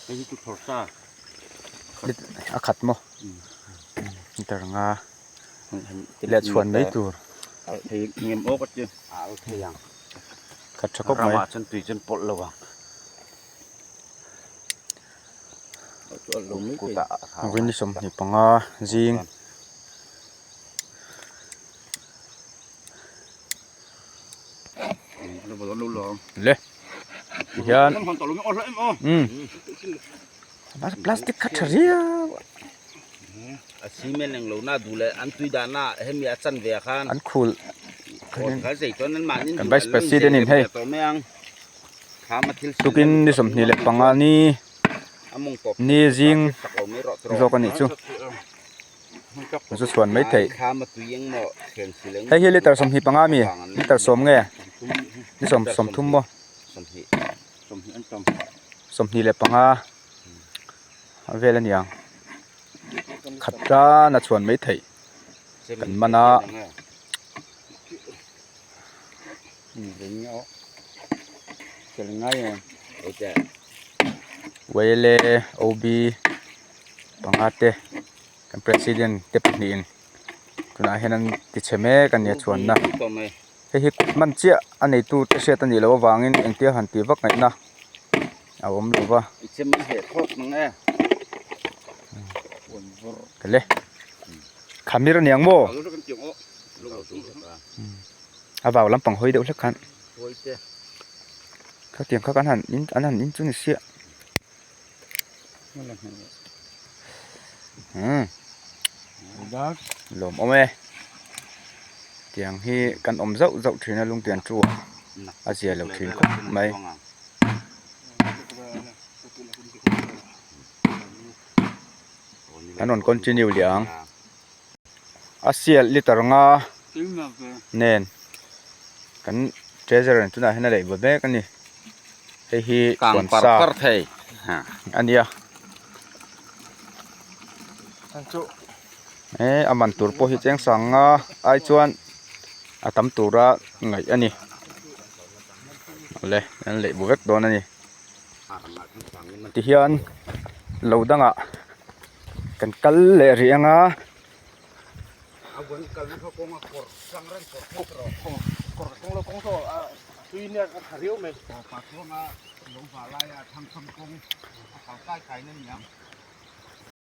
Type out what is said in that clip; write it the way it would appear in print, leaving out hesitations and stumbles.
Hei hi chu thlawr sa. A khat maw? Liter nga leh chhuan mai tur. Thei ngem awk a ti. Al thei ang. Khat tha khawp mai. Ramah chuan tui chuan pawlh lo ang. Vawiin ni 25 zing. Le tihian plastic kha tha riau a cement eng lo na duh leh an tui dan a hemi a chan ve khan an khul kan vice president in hei tukin ni 25 ni ni zing zawk a nih chu. Zu chhuan mai theih. Hei hi liter 25 ami? Liter 10 nge? Ni sawm 30 maw? 25 a vel a niang. Khat tan a chhuan mai theih. Kan man a. Wele OB panga te kan president te pahnihin tunah hian an ti chhe mek a nia chuanna hei hi kut man chiah a neitu te hriat a nih loh avangin engtia han tih vak ngaihna a awm lo va le khamir a niang maw. A vau lampang hawi deuh hlek khan khatiang kha kan han in an han in chu ni siah umm lawm awm e tiang hi kan awm zauh zauh thin a lungtian chu a zia lo thin khawp mai. Kan rawn continue leh ang. A sial liter nga nen kan treasure in tunah hian a leih bu mek a ni hei hi kang par par thei a nia e a man tur pawh hi cheng sang nga ai chuan a tam tura ngaih a ni awle an leih bu vek dawn a ni tihian lo dangah. Kan kal leh rih ang a.